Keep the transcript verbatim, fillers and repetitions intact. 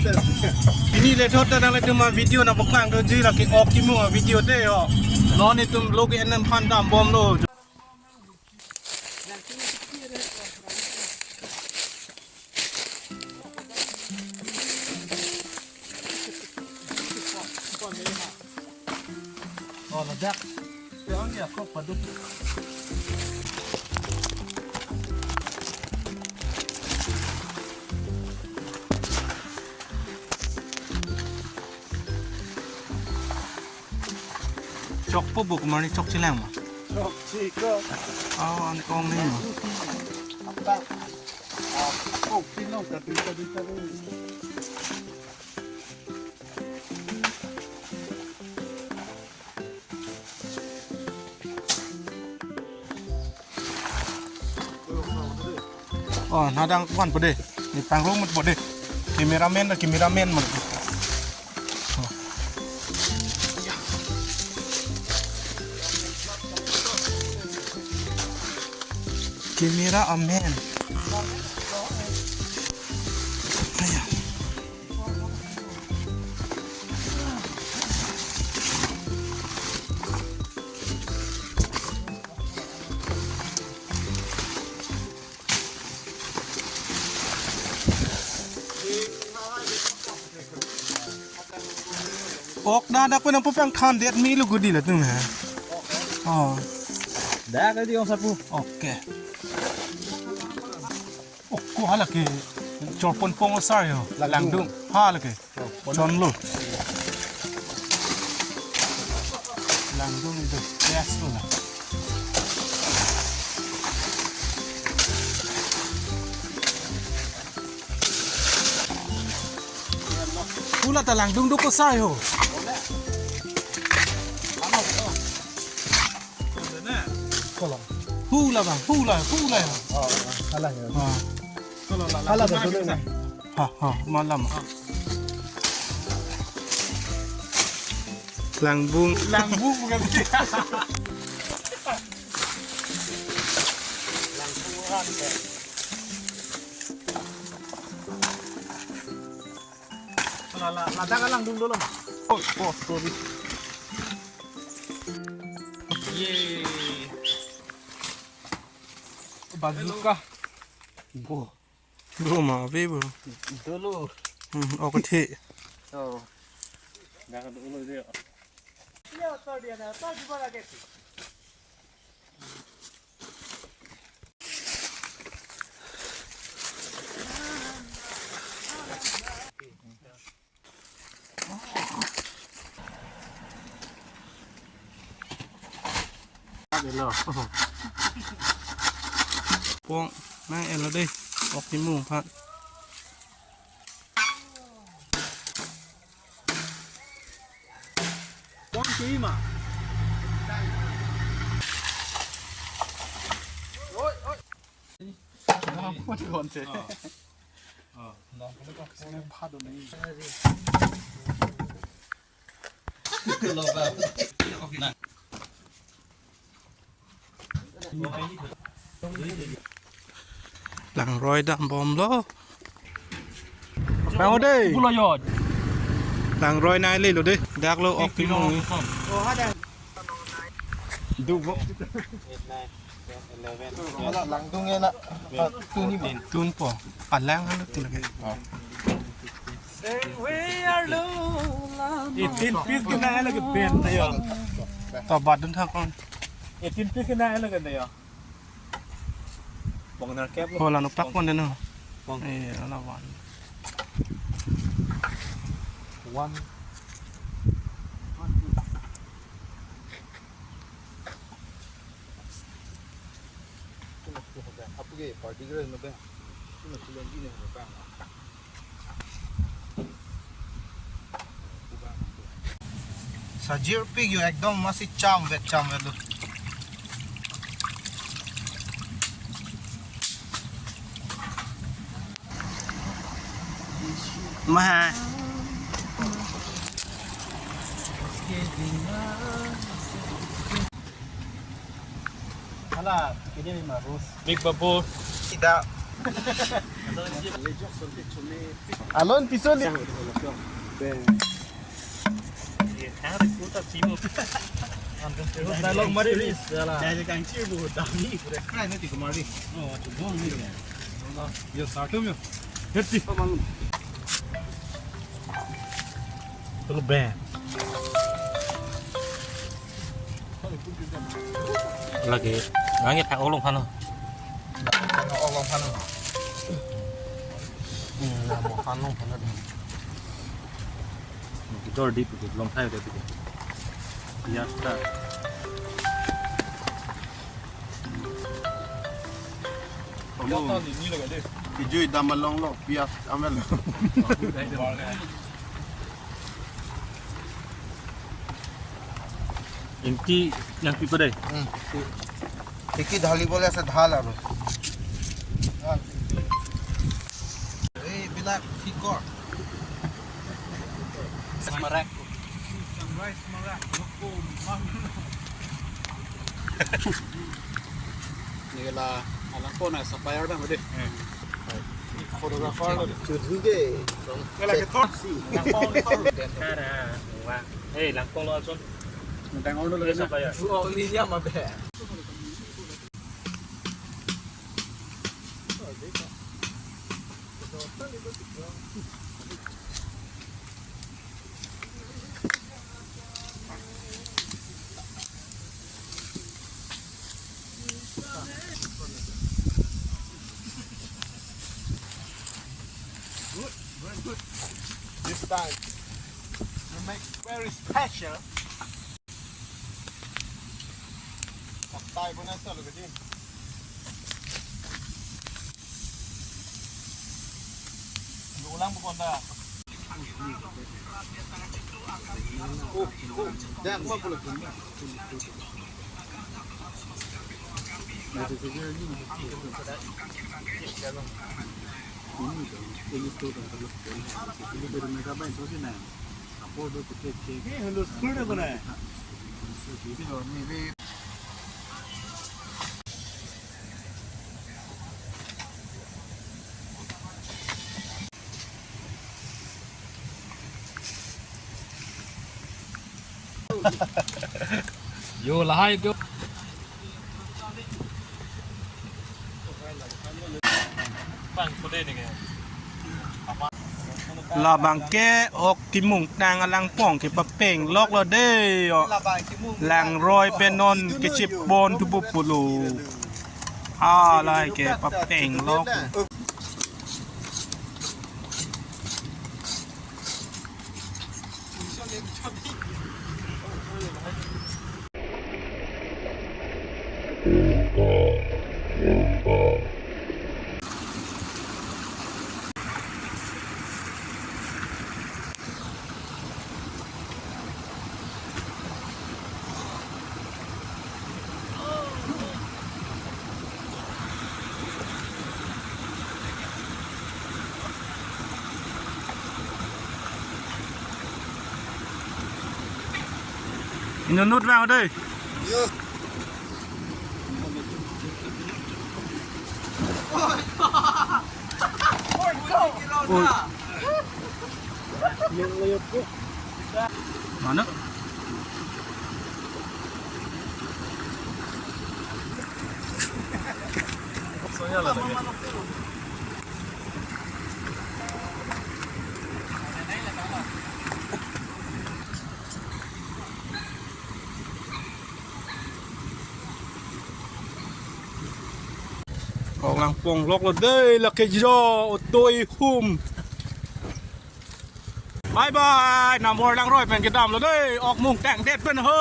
Pini le thot ta nanglitum avideo nangpaklangdoji lake ok kimung avideo de ho. Non itum lo ke-en aphan dambomlo. Oh, ladak. Yang ya kok paduk. Chokpo buk mari chokchelang ma. Chokche ko. Oh, an kong ni ma. Apa? Ah, oh, pinong tadi, tadi, tadi. Oh, nadang kuan pede. Ni pangrong mut pede. Cameraman, cameraman mut. Oh. Camera amen. Aya. Ok, dah, dah, ko nangpupang khan det mi lu gudi latum ha. Oh. Dah, tadi orang sapu. Oke. Oh, ko hala ke chorpon pong sar yo. Langdung. Langdung. Hala ke. Chorpon. Chonlo. Langdung itu best lo na. Hula ta langdung do ko sar ho. Hula bang, hula, hula. Oh, salah ya. Ah. Salah, salah. Salah, salah. Ha, ha, malam. Langbung. Langbung bukan. La, la, ladak langdung dolo. Oh, oh, sorry. Ye. Bazooka. Bo. Bo ma, be bo. Dolo. Hmm, oke, the. Oh. Dah dolo dia. Pong, nang-elo dei, ok kimung aphan. Pong kima. Oi, oi. Apa tu konten? Oh. Oh. Langroi dambomlo. Pang o dei. Pulo yot. Langroi nai lelo dei. Dak lo ok kimung. Dubo. Langdung ena. Tuni mo. Tun po. Palang ano tun lagi. Eighteen piece kena lagi pen tayo. To badun thak on. Eighteen piece kena lagi tayo. Pong nar kep lo. Hola no pak pon deno. Pong. Eh, ala wan. One. Apu ke party kre no be. Sino silang di ne ba. Sajir pik yo ekdom masi cham vet cham vet lo. Maha. Hala, kini ni marus. Big Babu. Ida. Alon piso ni. Dialog mari, please. Dialog ang cheer bu dami. Try na ti kumari. Oh, achu bong ni. Yo, startum yo. Heti. Tulu ben. Lagi, nangit ha olong pano. Olong pano. Hmm, na mo pano pano. Dor di putih, long time udah putih. Ya, sudah. Kijui dam along lo, pias amel. Ingti nangpipo dei. Hmm. Ingti dhali bole ase dhal aro. Ei, bilak, thikor. Samarak. Sunrise marak. Loko, mang. Nila alangpon na supplier dah, dei. Hmm. Photographer lo. Chudhu ke. Kala ke thot si. Langpon, langpon. Kara, wah. Eh, langpon lo, Alson. Tang on lo. Supplier. Oh, ini dia mah, be. Good, very good. This time, we make very special. Patai pun asal ke din. Ulang bukan dah. Oh, oh, dah, aku mau pulang. Yo, lahai ko. Bang, kode ni ke. Labang ke ok Timungtang alangpon ke papenglok lo dei, yo. Langroi pen non kechipon thupo pulo. Ah, lahai ke papenglok. Inut vang dei. Oi. Mana? Kong lang ponglok lo dei, lake jo, otoi hum. Bye bye, nambor langroi pen kedam lo dei, ok Mungtang det pen ho.